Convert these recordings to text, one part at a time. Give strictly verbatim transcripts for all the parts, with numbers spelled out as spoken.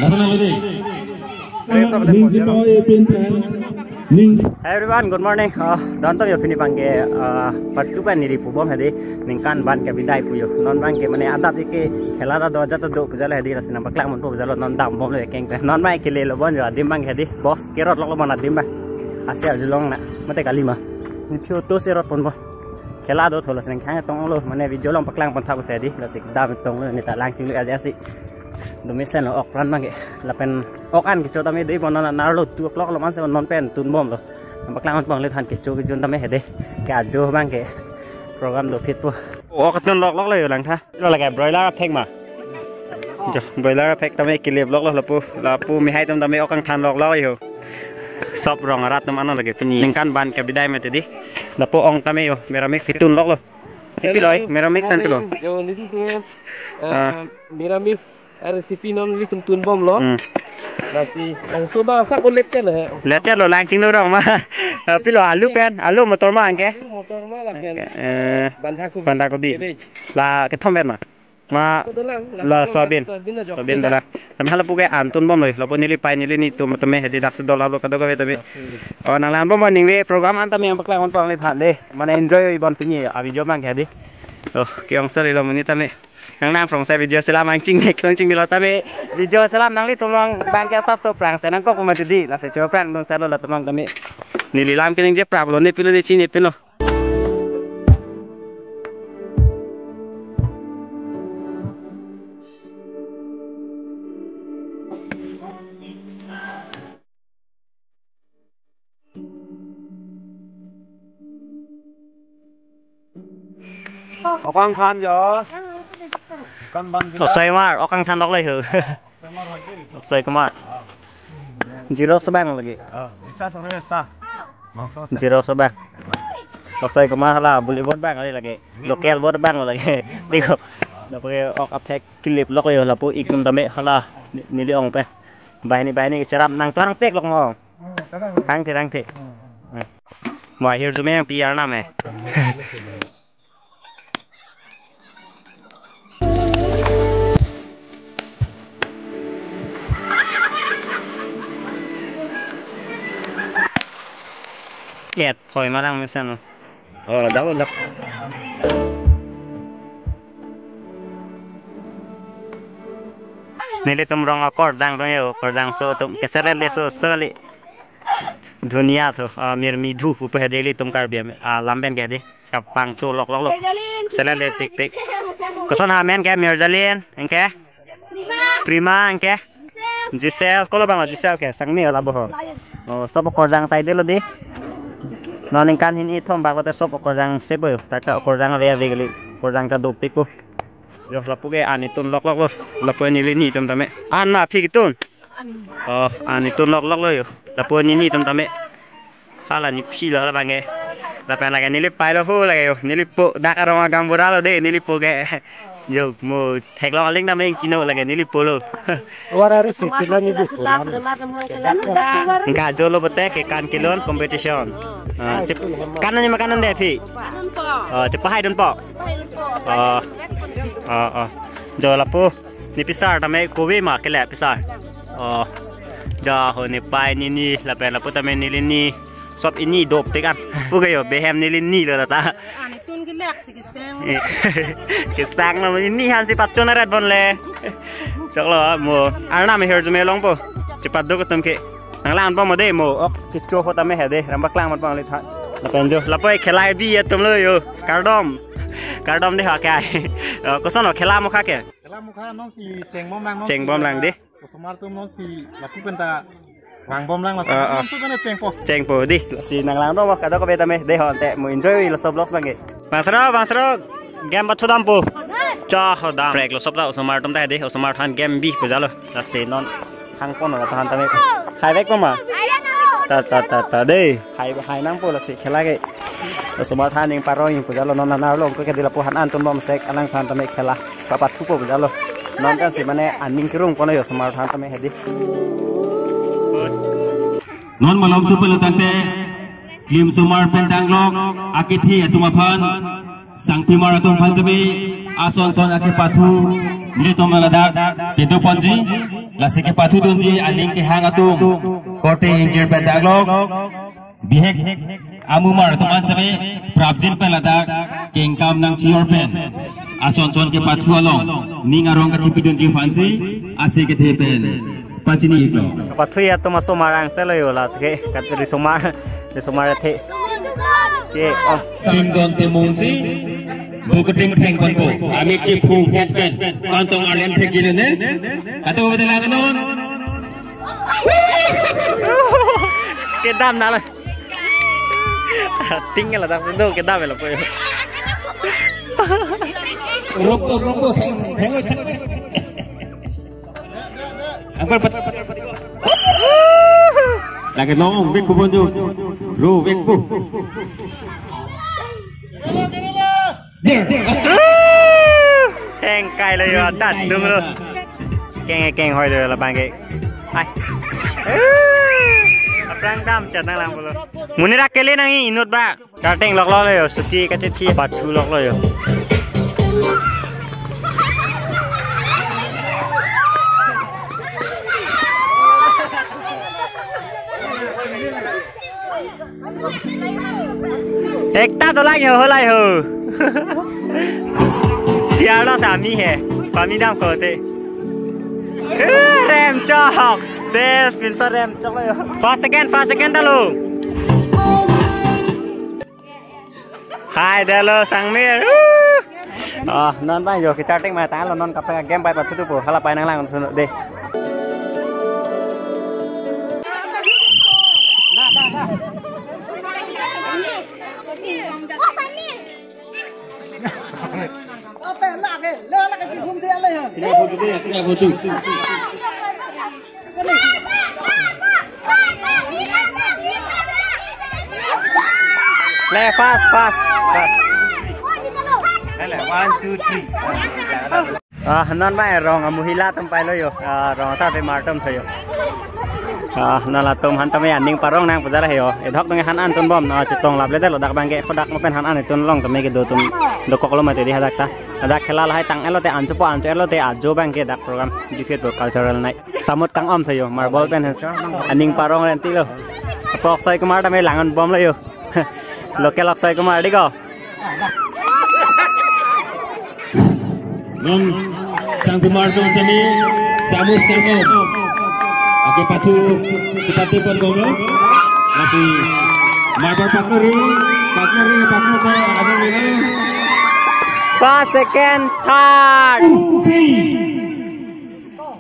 Asana lagi. Ning jipa e pinta. Ning. Hi everyone, good morning. Uh, don to yo pini abangke, uh, part two pen neli pubom hedi. Ningkan ban kabidai pu yo. Non abangke mane adap ike khela ta do jat ta do pu jalo hedi, lasi nangpaklang ponpo pu jalo, non dambomlo ekeng pen. Non abangke lelo bon yo adim abang hedi. Boss kerot loklo bon adim abang. Asi arjulong na. Mate kali ma. Ni photo serot ponpo. Khela do tholo seneng khang tonglo, mane video along paklang pontha pusi hedi, lasi dam tonglo, ne ta langchinglo aja si. Domesen lo okran abangke. Lapen ok an kecho tame dei bon na narlo two o'clock lo manse non pen tunbomlo. Paklang ponpo le than kecho kejun tame hedi. Ke ajo abangke program dopikpo. Ok tun loklok lo yo langtha. Lo lake broiler aphek ma. Jo, broiler aphek tame kelip loklo lapu, lapu mehai atum tame ok kangthan loklo yo. Sop rong arat atum ano lake pini. Ningkan ban kabidai mate di. Lapu ong tame yo, mera mix itun loklo. Happy loi, mera mix an pilo. Jo, neli ke, eh, Ah. Mera mix recipe non nelitum tunbomlo. Hmm. Lasi, langsung ba sak ulit ke le. Lete lo langchinglo rong ma. Eh, pilo alu pen, alu motor ma anke. Alu motor ma lapen. Eh, Bandhakobi. Bandhakobi. Cabbage. La kethom pen ma. Ma Ko dolang, la laso soybean. Soybean ajo. Soybean dolang. Tame hala puke an tunbomlo. Lapu neli pei neli ni atum tame hedi dak si dolang lo kadokave tame. Oh, nanglambom ningve program an tame nangpaklang ponpo le than de. Mane enjoy bon pini avideo abangke hedi. Oh, ke-ong sari lo monit tame. Nang nang phrong sa video selam angching nek, angching bilo tame video selam nanglitum along abangke sap so phrang se nangkok mati di. Lasi cho phrang dong salo latum along tame. Neli lam keningje praplo ne pilo ne chini pilo. Ok kangthan jo. Kan ban kita. Oksai mar, ok kangthan lok lai ho. Oksai kumar. Zero sebang lagi. Ah, bisa sore sa. Zero sebang. Oksai kumar hala buli vote abang lagi. Local vote abang lagi. Tiko. Lapu ke ok aphek kelip lok yo lapu ikum tame hala ni-, neli ong pen. Banghini banghini cherap nang tuang pek lok mo. Rang the, rang the. Wah, hirjume nangpi arnam eh. Yet, hoi marang mesen. Oh, dak lo dak. Nelitum rong akor dang dong yo, kordang so atum keseret le so soli. Dunia thu, ah, mirmi dhu, upe hedi ilitum Karbi alam pen ke hedi. Kapangcho lok lok lok. Selen le tik tik. Koson amen ke Mirjalin, anke? Prima, anke? Giselle, kolo abang Giselle ke, sangni ala boho. Oh, sop kordang sai delo di. Non ningkan hini thom bak lote sop kordang sepo yo. Taka kordang ave ave kali. Kordang ta dopikpo. Yo, lapu ke an itun lok lok lo. Lapu neli ni atum tame. An ma aphi ketun. Oh, an itun lok lok lo yo. Lapu neli ni atum tame. Hala ni phi lo hala abangke. Lapen lake neli pei lo ho lake yo. Neli po dak arong agam bura lo de neli po ke. Yo mo theklong aling tame kino lake neli po lo. Wara ri si chila ni bu. Nangkejolo pulote kekan kelun competition. Ah, chep-, kanon ni ma kanon de aphi. Oh, chepahai dunpo. Oh. Oh, oh. Jo lapu. Ne pisar tame kove ma kele pisar. Oh. Jo ho ne pei ne ni lapen lapu tame neli ni sop ini dopik an. Puke yo behem neli ni lo ta. An itun kelak si kesang. Eh, kesang na ini han si patun arat bon le. Choklo mo. Arnam hirjume longpo. Chepat do atum ke. Nanglang ponpo mo de mo. Ok, kecho ho tame hedi. Nangpaklang ponpo le tha. Lapen jo. Lapu khela bi atum lo yo. Kardom. Kardom de ha ke. Eh, koson lo khela mokha ke. Khela mokha non si chengbomlang non. Chengbomlang de. Osomar atum non si lapu pen ta vangbomlang lasi. Ah, ah. Non su pen chengpo. Chengpo di. Lasi nanglang do kadokave tame de ho ante mo enjoy laso vlogs abangke. Bang Sro, Bang Sro, game pathu dampo. Cha ho dam. Break lo sop ta osomar atum ta de, osomar than game bi pu jalo. Lasi non hang pon lo than tame. Hai vek ko ma. Ta ta ta ta de. Hai hai nangpo lasi khela ke. Osomar than ning parong pu jalo non na lo ko ke di lapu han an tunbom sek anang than tame khela. Papat thupo pu jalo. Non kan si mane aning kerung kono yo osomar than tame hedi. Non malom supe lo tangte. Klimsomar pen danglok akethi atum aphan, sangpimar atum aphan semi, ason son akepathu, nelitum ladak kedo ponji. Lasi kepathudunji aning kehang atum korte ingjir pen daklok. Bihek amumar atum an same prapjin pen ladak kengkam nangchior pen asonson kepathu along ning arong kachipidunji aphansi ase kethe pen pachini iklo. Pathu atum asomar angselo yo la ke kat risomar risomar the. Ke oh. Chingdon Timungsi buketing thengponpo. Ami chiphung het pen kantong arleng thekji ne. Kato bedelang non. Kedam nalo. Tinggal ladak situ kedam lo ko. Rumpo rumpo theng theng. Angkol pat. Lagi long vek bu bonjo. Ro vek bu. Keng kai lo yo, dat dum lo. Keng keng hoi lo la bangke. Ai. Aphrang dam chat nanglang pulo. Monit akele nang inut ba. Karteng loklo lo yo, suki kachethi pathu loklo yo. Ekta dolang yo holai ho. Tiar lo sami he. Kami dam kote. Eh, rem chok. Ses, pinso rem chok lo yo. First second, first second dalo. Hai, dalo Sangmir. Ah, non bang yo kecharting mai tanglo non kaprek game pai pathu thupo. Hala pai nanglang thu de. Sini photo de, sini photo. Le, fast, fast, fast. Le, le, one, two, three. Ah, non bang rong amuhila atum pailo yo. Ah, rong asarpimar atum tho yo. Ah, non latum han tame aning parong nang pujar he yo. Edhok tame han an tunbom, ah, chetong laple delo dak bangke, kodak mo pen han an tun long tame kedo atum dokok lo mati di hadak ta. Hadak khela lahai tang-et lote ancho po ancho-et lote ajo bangke dak program Diphu Cultural Night. Samut kang-om tho yo, marbol pen han. Aning parong renti lo. Apo Akshay Kumar tame langan bom lo yo. Local Akshay Kumar di ko. Non Sangpimar atum sami samus kang-om. Ake pathu chipathu pon kong lo. Lasi marbar pakuri, pakuri, pakuri, ada lagi. First, second, third. Three.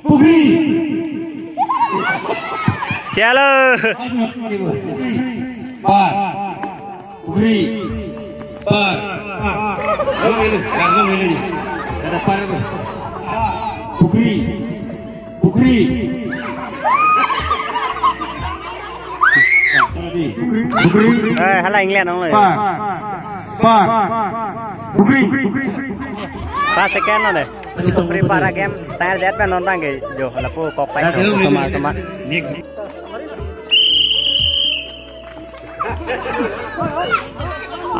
Pukri. Chalo. Par. Pukri. Par. Lo melu, lo melu. Kada par lo. Pukri. Pukri. Pukri. Eh, hala England ong lo. Par. Par. Pukri. First, second lo de. Pukri para game tayar jat pen non tangke jo lapu kok pai. Sama sama. Next.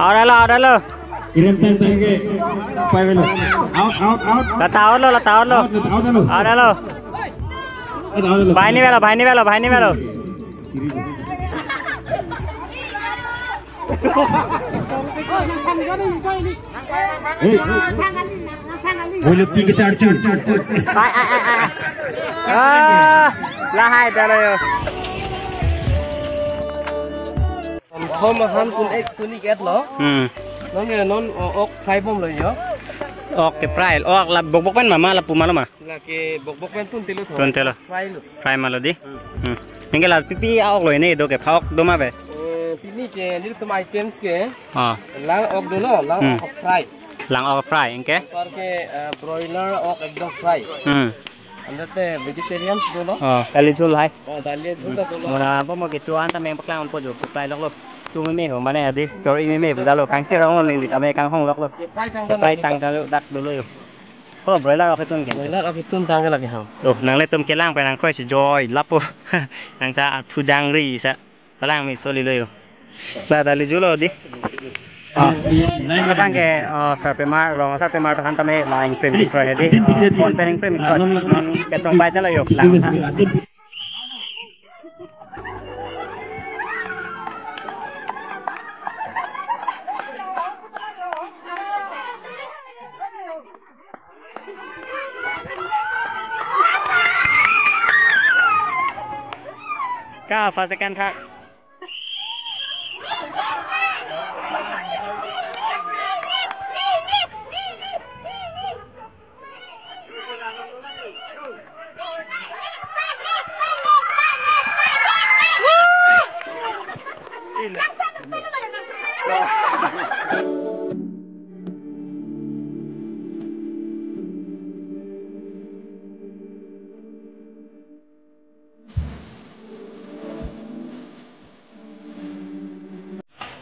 Out lo, out lo. Irem tang tangke. Pai velo. Out, out, out. Lata out lo, lata out lo. Out, out lo. Out lo. Out, out lo. Bahini velo, bahini velo, bahini velo. Hei. Bolu ki kecharchu. Ai, ai, ai, ai. Ah, lahai dalo yo. Thom ahan kun ek tunik et lo. Hmm. Non ya non o- ok fry bom lo yo. Ok fry. Ok la bok bok pen mama lapu ma lo ma. Lake bok bok pen tun telo tho. Tun telo. Fry lo. Fry ma lo di. Hmm. Hmm. Anke la pipi a-ok lo ne do ke pha-ok do ma be. Eh, pini ke nelitum items ke. Ah. Lang ok dolo, lang Hmm. ok fry. Lang ok fry anke. Par ke eh, broiler ok ekdom fry. Hmm. Ante vegetarian dolo. Oh, dali jhul hai. Oh, dali jhul ta dolo. Mona po mo kitu an ta meng paklang po jo, fry lok lo. Tu meme ho mane adi, chori meme bujalo kangchir ong lo neli ta me kanghong lok lo. Fry tang Fry tang ta dak dolo yo. Oh, broiler ok tun ke. Broiler ok tun tang ke lagi ham. Oh, nanglitum kelang pen nangkroi si joi lapo. Nang ta thu jangri sa. Palang mi soli lo yo. La dali jhul lo di. Abang ke, oh, sarpimar, rong sarpimar aphan tame la ingpreng kroi hedi. Oh, phone pen ingpreng kroi. Non kechongbai tanglo yo, lang. Ka first, second, third.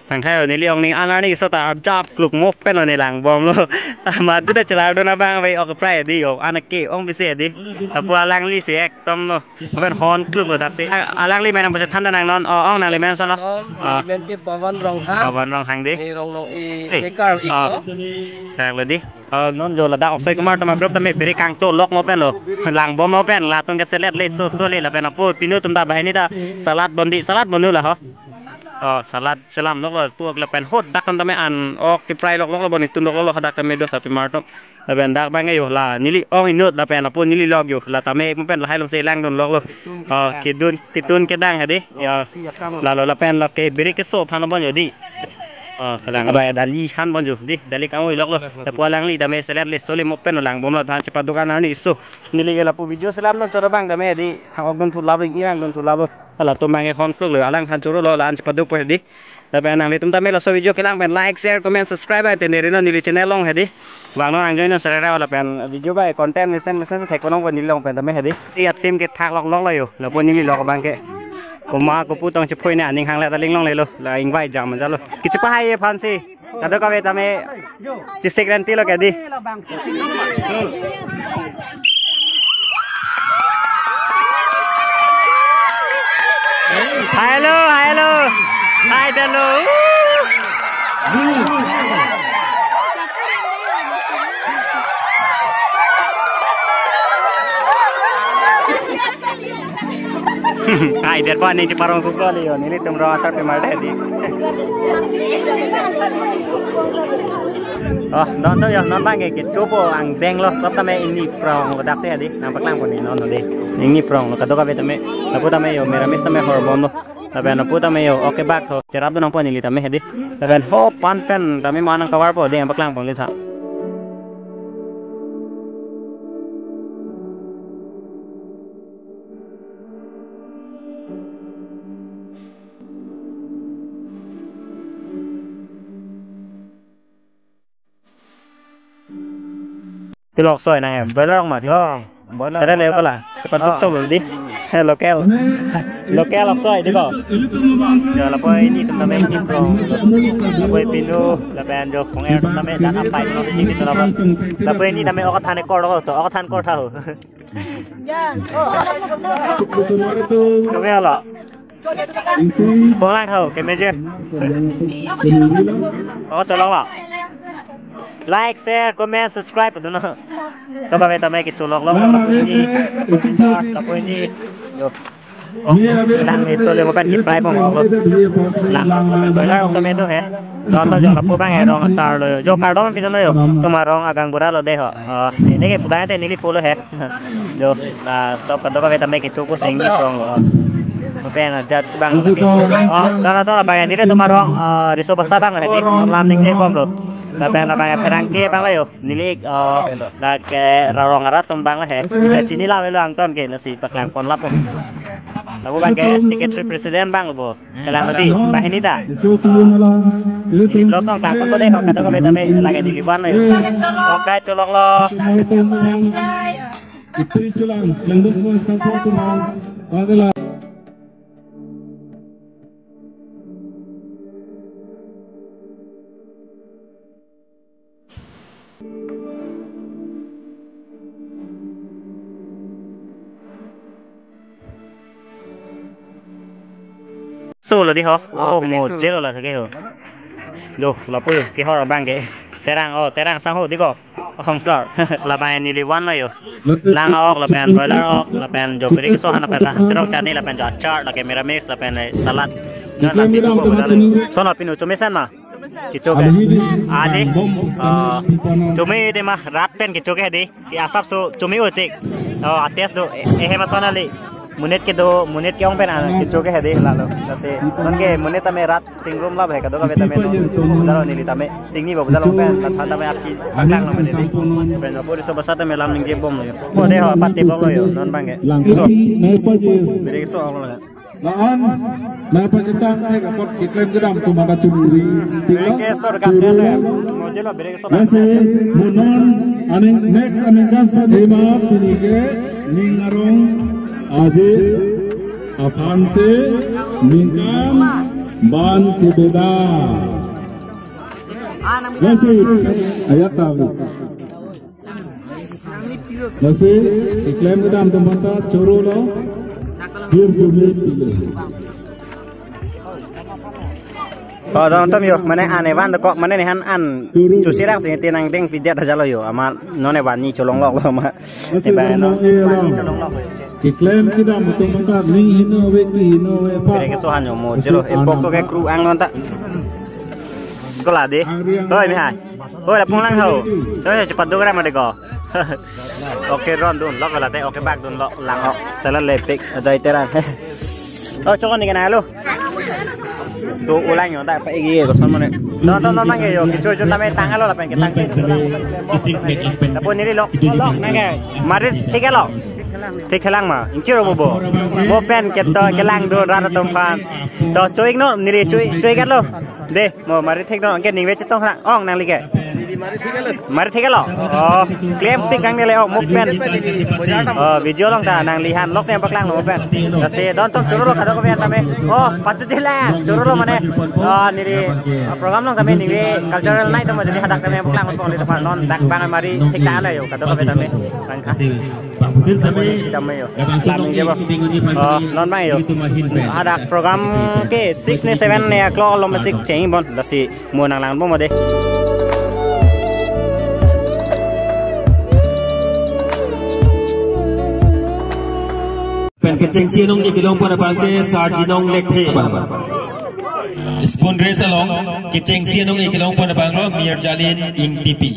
Nang thailo, neli ong ning an arni keso ta arjap kluk mo pen lo, ne langbomlo. Amat tu ta chelar dun abang ave, ok prai di yo, anak ke ong bisi di. Lapu alangli si ekdom lo. Pen hon kluk lo dak si. A-, alangli men nang pachethan ta nang non, oh, ong nangli men son lo. Om, ah. Men ke Pawan Ronghang. Pawan Ronghang di. Ni Rongnong i Eh. Bekar Oh. Iko. Tanglo di. Oh, non jo ladak Akshay Kumar atum agroup tame biri kangtolok mo pen lo. Langbomlo pen, latum ke selet le so so le lapen apo pinu atum ta banghini ta salad bondi, salad bonlo la ho. Oh, salad selam lok lo, pu lapen hot dak tame an ok keprai lok lok lo, boni tun lok lok lo, dak tame do sarpimar atum. Lapen dak abang yo la, neli ong inut lapen apo neli lok yo, la tame mo pen lahai along si langdun lok lo. Oh, kedun, ketun kedang hedi. Ya. Lalo lapen lake biri keso aphan bon yo di. Oh, kelang abang dali han bon yo di, dali kang oi lok lo. Lapu alangli tame selet le so le mo pen langbomlo, than chepaduk an arni keso. Neli ke lapu video selam non choro abang tame di, hang ok dun thu lap ring, irang dun thu lap lo. Latum abang ke hon kluk lo, alang than choro lo, la-an chepaduk po di. Lapen nanglitum tame laso video kelang pen like, share, comment, subscribe ai tenere non neli channel along hedi. Vang non nang join non share ra lapen video bai content mesen mesen si thek ponong pen neli along pen tame hedi. Iya team ke thak lok lok lo yo. Lapu neli lok abang ke. Koma kopu tong chephui ne aning hang le ta linglong le lo. La ingvai jam jalo. Kichepa hai ye phan si. Kadokave tame chesik renti lo ke di. Hello, hello. Hi, hello. Ai, der pa ning cheparong suso li yo, nelitum rong asarpimar hedi. Oh, don to yo, non abang ke kechopo angdeng lo, sop tame ingni prong lo dak si hedi, nang paklang pon ni non lo di. Ingni prong lo kadokave tame, lapu tame yo, meramis tame horbom lo. Lapen lapu tame yo, ok kebak tho, cherap do nang pon neli tame hedi. Lapen ho pan pen tame ma nang kavar po, di nang paklang pon li tha. Tilok soi nang em, boiler ong ma di. Oh, boiler. Sare le pala, cepat Oh. Duk so di. He, local. Local ok soi di ko. Ya, lapu ini tentang ini bro. Lapu pinu, lapu anjo kong er tentang dan apa itu nanti gitu lapu. Lapu ini tame ok than kor to, ok than kor tha ho. Kami ala. Bolang ho, ke meje. Oh, tolong la. Like, share, comment, subscribe, do na. Kadokave tame kecholok lo, lapu ini. Lapu ini. Yo. Oh, lang ni so le mo pen keprai pon lo. Lang. Bolang ok tame do he. Don to jo lapu abang he rong asar lo. Jo kardom pin lo yo. Tuma rong agang bura lo de ho. Oh, ini ke pulang te neli pulo he. Jo, na, top kadokave tame kecho ko sing ni prong lo. Mo pen na judge abang. Oh, tara tara abang neli tuma rong, ah, riso basa abang he. Lam ning te bom lo. Lapen abang pherangke abang lo yo. Neli, ah, la ke rarong arat atum abang lo he. Chini lam lo angton ke nasi paklang pon lap. Lapu abang ke secretary president abang lo bo. Kelang di, banghini ta. Ini blog tong tang ko de, kadokave tame lake di liban lo. Ok, cholok lo. So lo di ho. Oh, mo jelo la ke ho. Jo, lapu yo, kehor abang ke. Terang, oh, terang sangho, diko. Oh, sir. Lapen neli vanlo yo. Lang ok, lapen broiler ok, lapen jo biri keso han lapen la. Terok chutney lapen jo achar, lapen Miramiks, lapen, eh, salad. Jon nasi tu bo dalo. Sono pinu chomesen ma. Kecho ke. Adi. Ah, chome te ma rat pen kecho ke di. Ke asapso chome utik. Oh, ates do. Eh, eh, ma sona li. Monit kedo, monit ke-ong pen an kecho ke hedi lalo. Lasi non ke monit tame rat chingrum la bhai kadokave tame non bo dalo neli tame. Chingni bo dalo pen la than tame aphi akang lo neli. Pen bo riso basa tame lam ningje bomlo yo. Mo de ho pati bomlo yo non abang ke. Langso. Biri keso ok lo. La-an, la pachethang thek apot keklem kedam atum anta churi. Biri keso dekat churi ya, lo. Mo jelo biri keso. Lasi mo non aning next aningkan sa dema pini ke ning arong aje aphan si ningkan ban kebeda. Lasi ayat tahu. Lasi keklem kedam atum anta chorolo, bir jumi pilo. Oh, don atum yo, mane an evan dokok, mane nehan an chusirang sing tinang deng pidet aja lo yo, amat non evan ni cholong lok lo ma. Lasi evan non, non e evan ni lo. Cholong lok lo. Keklem kedam atum anta ni hino ave ki hino ave pa. Biri keso han yo mo, jelo, epok to ke kru ang non ta. Ko la di. Hoi, mi hai. Hoi, la pung lang ho. Hoi, cepat duk ram ade ko. Oke, ron dun lok la te. Oke, bak dun lok lang ok. Salah lepik ajai terang. Oh, chokon ni kena lo. Tu ulang yo, tak apa igi ko son mane. Non, non, non, nang yo. Kecho, kecho tame tanglo lapen ketang. Tapi neli lok, lok nang ke. Mari thik lo. Thik lang ma. Inchiro mo bo. Bo pen keto kelang dun rat atum aphan. To choik no, neli choik, choik lo. De, mo mari thik no, ke ningve chetong hra, ong nangli ke. Mari thik lo. Oh, klem tik nang neli, oh, mo pen. Oh, video along ta nangli han lok sem paklang lo mo pen. Lasi don atum chorolo kadokave tame. Oh, patut dela, chorolo mane. Oh, neli, ah, program along tame neli cultural night tame jadi hadak tame paklang lo, non dak bang mari thik ta le yo kadokave tame. Bang, ah. Bang Putin sami. Tame yo. Labang solo. Tame yo. Oh, non abang yo. Hadak program ke six ne seven ne o'clock lo masik cheng bon. Lasi mo nang lang bomlo de. Pen kechengsi anong ni kelong pon abang ke Sarjinong Lekthe. Spoon race along kechengsi anong ni kelong pon abang lo Mirjalin Ingtipi.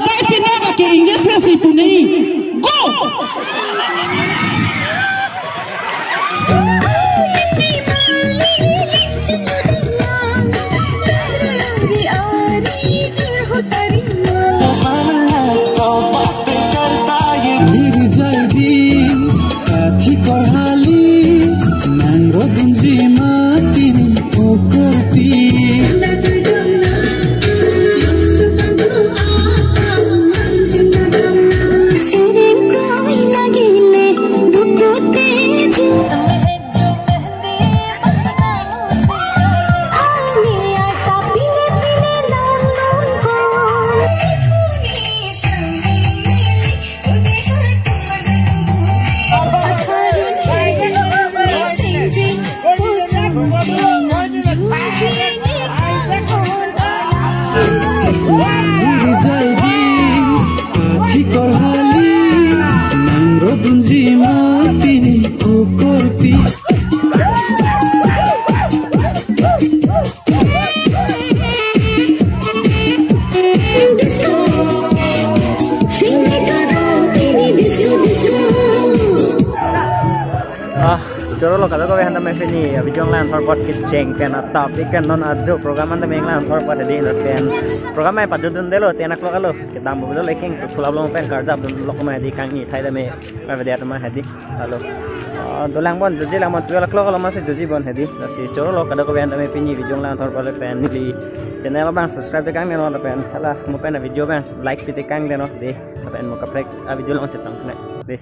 Bai pinang lake English na si punai. Go! Kathi korhali nang rodunji mati ni okorpi. Sering koi lagi le dukote ju. Jaidi, kathi korhali nang rodunji mati ni okorpi. Choro lo kadokave aphan tame pini video lang thor apot kecheng pen a topic pen non ajo program an tame lang thor apot hedi lapen program ai pajutdundelo ten o'clock alo kedam bublo leking so thulap long pen karjapdunlo koma hedi kangni thai tame ma video tame hedi. Alo. Ah, dolang bon juji lang bon twelve o'clock alo masi juji bon hedi. Lasi choro lo kadokave aphan tame pini video lang thor apot lapen neli channel abang subscribe te kangdeno lapen hala mo pen video abang like pi te kangdeno dei. Lapen mo kaprek a video long chetong ne dei.